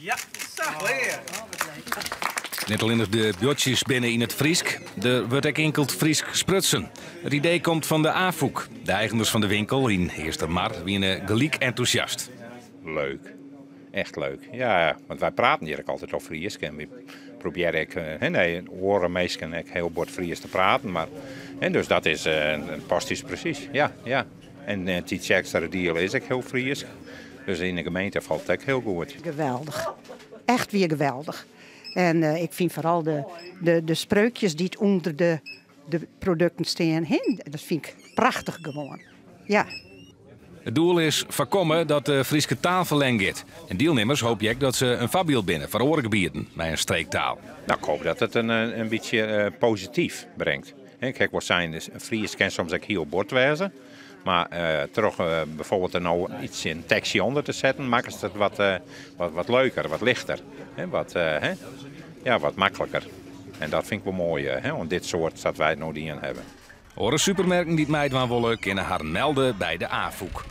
Ja, sa klear. Net allinnich de buordsjes binne yn it Frysk, der wurdt ek inkeld Frysk sprutsen. It idee komt fan de Afûk. De eigeners fan de winkel yn Eastermar wiene gelyk entûsjast. Leuk. Echt leuk. Ja, want wy praten hjir ek altyd al Frysk en wy probearje ek nee, oare minsken ek hiel bot Frysk te praten. Mar, hè, dus dat is past ús presys. Ja. En Tytsjerksteradiel is ek hiel Frysk. Dus yn de gemeente falt it ek hiel goed. Geweldich. Echt wier geweldich. En ik fyn foaral de spreukjes dy't ûnder de produkten stean, dat fyn ik prachtich gewoan. Ja. It doel is foarkomme dat de Fryske taal ferlern giet. En dielnimmers hoopje ek dat se in foarbyld binne foar oare gebieten mei in streektaal. Nou, ik hoopje dat it in bytsje posityf bringt. Ik ha wol sein, Frysk kin soms ek hiel bot wêze. Mar troch bijvoorbeeld der no iets in tekstje ûnder te setten, makket it wat leuker, wat lichter. Hè, wat, hè? Ja, wat makliker. En dat fyn ik wol moai, hè, oan dit soart sa't wy it no dien hawwe. Oare supermerken dy't meidwaan wolle, kinne harren melde by de Afûk.